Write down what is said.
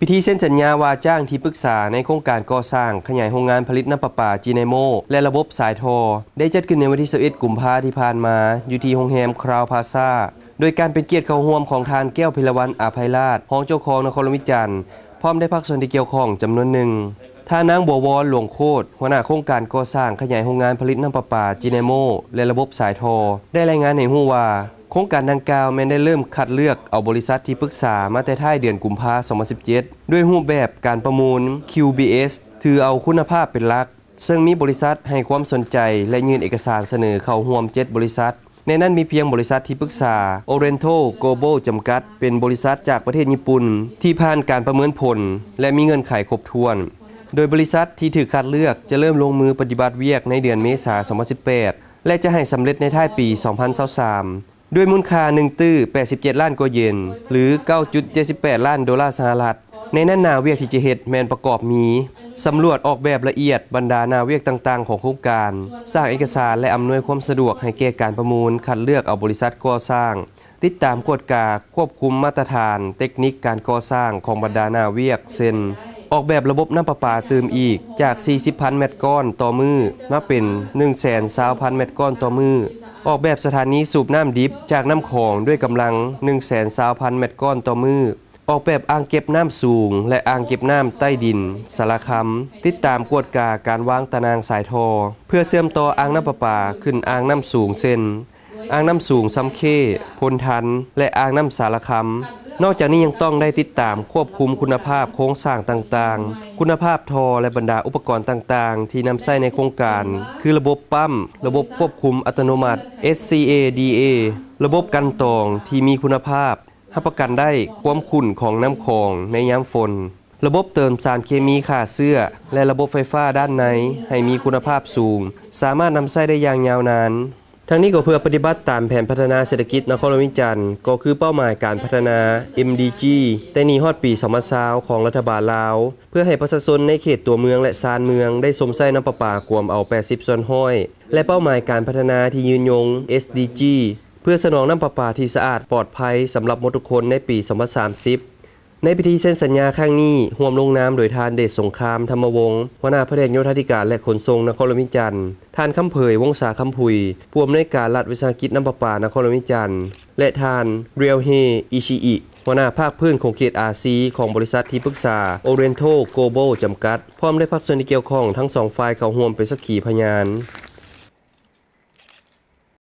ພິທີເຊັນສັນຍາວ່າຈ້າງທີ່ປຶກສາໃນໂຄງການກໍ່ສ້າງຂະຫຍາຍໂຮງງານຜະລິດນ້ຳປະປາຈີໄນໂມ ແລະ ລະບົບສາຍທໍ່ ໄດ້ຈັດຂຶ້ນໃນວັນທີຊາວເອັດ ກຸມພາທີ່ຜ່ານມາ ຢູ່ທີ່ໂຮງແຮມຄາວພລາຊາ ໂດຍການເປັນກຽດເຂົ້າຮ່ວມຂອງທ່ານ ແກ້ວພິລະວັນ ອາໄພລາດ ຮອງເຈົ້າຄອງນະຄອນຫຼວງວຽງຈັນ ພ້ອມດ້ວຍພາກສ່ວນທີ່ກ່ຽວຂ້ອງຈຳນວນໜຶ່ງ. ທ່ານນາງ ບົວວອນ ຫຼວງໂຄດ ຫົວໜ້າໂຄງການກໍ່ສ້າງຂະຫຍາຍໂຮງງານຜະລິດນ້ຳປະປາຈີໄນໂມ ແລະ ລະບົບສາຍທໍ່ ໄດ້ລາຍງານໃຫ້ຮູ້ວ່າ ໂຄງການດັ່ງກ່າວແມ່ນໄດ້ເລີ່ມຄັດເລືອກເອົາບໍລິສັດທີ່ປຶກສາມາແຕ່ທ້າຍເດືອນກຸມພາ ສອງພັນສິບເຈັດ ດ້ວຍຮູບແບບການປະມູນ ຄິວບີເອສ ຖືເອົາຄຸນນະພາບເປັນຫຼັກ, ເຊິ່ງມີບໍລິສັດໃຫ້ຄວາມສົນໃຈ ແລະ ຍື່ນເອກະສານສະເໜີເຂົ້າຮ່ວມເຈັດບໍລິສັດ. ໃນນັ້ນມີພຽງບໍລິສັດທີ່ປຶກສາ Oriental Global ຈຳກັດ ເປັນບໍລິສັດຈາກປະເທດຍີ່ປຸ່ນ ທີ່ຜ່ານການປະເມີນຜົນ ແລະ ມີເງື່ອນໄຂຄົບຖ້ວນ. ໂດຍບໍລິສັດທີ່ຖືກຄັດເລືອກຈະເລີ່ມລົງມືປະຕິບັດວຽກໃນເດືອນເມສາ ສອງພັນສິບແປດ ແລະ ຈະໃຫ້ສຳເລັດໃນທ້າຍປີ ສອງພັນຊາວສາມ ດ້ວຍມູນຄ່າໜຶ່ງຕື້ ແປດສິບເຈັດລ້ານກວ່າເຢນ ຫຼື ເກົ້າຈຸດເຈັດສິບແປດລ້ານໂດລາສະຫະລັດ. ໃນນັ້ນໜ້າວຽກທີ່ຈະເຮັດແມ່ນປະກອບມີ ສຳຫຼວດອອກແບບລະອຽດບັນດາໜ້າວຽກຕ່າງໆຂອງໂຄງການ, ສ້າງເອກະສານ ແລະ ອຳນວຍຄວາມສະດວກໃຫ້ແກ່ການປະມູນຄັດເລືອກເອົາບໍລິສັດກໍ່ສ້າງ, ຕິດຕາມກວດກາຄວບຄຸມມາດຕະຖານເຕັກນິກການກໍ່ສ້າງຂອງບັນດາໜ້າວຽກ ເຊັ່ນ ອອກແບບລະບົບນ້ຳປະປາຕື່ມອີກຈາກສີ່ສິບພັນແມັດກ້ອນຕໍ່ມື້ມາເປັນໜຶ່ງແສນຊາວພັນແມັດກ້ອນຕໍ່ມື້, ອອກແບບສະຖານີສູບນ້ຳດິບຈາກນ້ຳຂອງດ້ວຍກຳລັງໜຶ່ງແສນຊາວພັນແມັດກ້ອນຕໍ່ມື້, ອອກແບບອ່າງເກັບນ້ຳສູງ ແລະ ອ່າງເກັບນ້ຳໃຕ້ດິນ ສາລະຄຳ, ຕິດຕາມກວດກາການວາງຕາໜ່າງສາຍທໍ່ ເພື່ອເຊື່ອມຕໍ່ອ່າງນ້ຳປະປາຂຶ້ນອ່າງນ້ຳສູງ ເຊັ່ນ ອ່າງນ້ຳສູງຊຳເຄ, ໂພນທັນ ແລະ ອ່າງນ້ຳສາລະຄຳ. ນອກຈາກນີ້ຍັງຕ້ອງໄດ້ຕິດຕາມຄວບຄຸມຄຸນນະພາບໂຄງສ້າງຕ່າງໆ, ຄຸນນະພາບທໍ່ ແລະ ບັນດາອຸປະກອນຕ່າງໆທີ່ນຳໃຊ້ໃນໂຄງການ ຄືລະບົບປ້ຳ, ລະບົບຄວບຄຸມອັດຕະໂນມັດ ເອສຊີເອດີເອ, ລະບົບກັ່ນຕອງທີ່ມີຄຸນນະພາບ, ຮັບປະກັນໄດ້ຄວາມຂຸ້ນຂອງນ້ຳຂອງໃນຍາມຝົນ, ລະບົບເຕີມສານເຄມີຂ້າເຊື້ອ ແລະ ລະບົບໄຟຟ້າດ້ານໃນໃຫ້ມີຄຸນນະພາບສູງ, ສາມາດນຳໃຊ້ໄດ້ຢ່າງຍາວນານ. ທັງນີ້ກໍເພື່ອປະຕິບັດຕາມແຜນພັດທະນາເສດຖະກິດນະຄອນຫຼວງວຽງຈັນ ກໍຄືເປົ້າໝາຍການພັດທະນາ ເອັມດີຈີ ແຕ່ນີ້ຮອດປີສອງພັນຊາວຂອງລັດຖະບານລາວ ເພື່ອໃຫ້ປະຊາຊົນໃນເຂດຕົວເມືອງ ແລະ ຊານເມືອງໄດ້ຊົມໃຊ້ນ້ຳປະປາກວມເອົາແປດສິບສ່ວນຮ້ອຍ ແລະ ເປົ້າໝາຍການພັດທະນາທີ່ຍືນຍົງ ເອສດີຈີ ເພື່ອສະໜອງນ້ຳປະປາທີ່ສະອາດປອດໄພສຳລັບໝົດທຸກຄົນໃນປີສອງພັນສາມສິບ. ໃນພິທີເຊັນສັນຍາຄັ້ງນີ້ ຮ່ວມລົງນາມໂດຍທ່ານ ເດດສົງຄາມ ທຳມະວົງ ຫົວໜ້າພະແນກໂຍທາທິການ ແລະ ຂົນສົ່ງນະຄອນຫຼວງວຽງຈັນ, ທ່ານ ຄຳເຜີຍ ວົງສາຄຳຜຸຍ ຜູ້ອຳນວຍການລັດວິສາຫະກິດນ້ຳປະປານະຄອນຫຼວງວຽງຈັນ ແລະ ທ່ານ ຣຽວເຮ ອິຊິອິ ຫົວໜ້າພາກພື້ນຂົງເຂດອາຊີ ຂອງບໍລິສັດທີ່ປຶກສາ Oriental Global ຈຳກັດ ພ້ອມດ້ວຍພາກສ່ວນທີ່ກ່ຽວຂ້ອງທັງສອງຝ່າຍເຂົ້າຮ່ວມເປັນສັກຂີພະຍານ.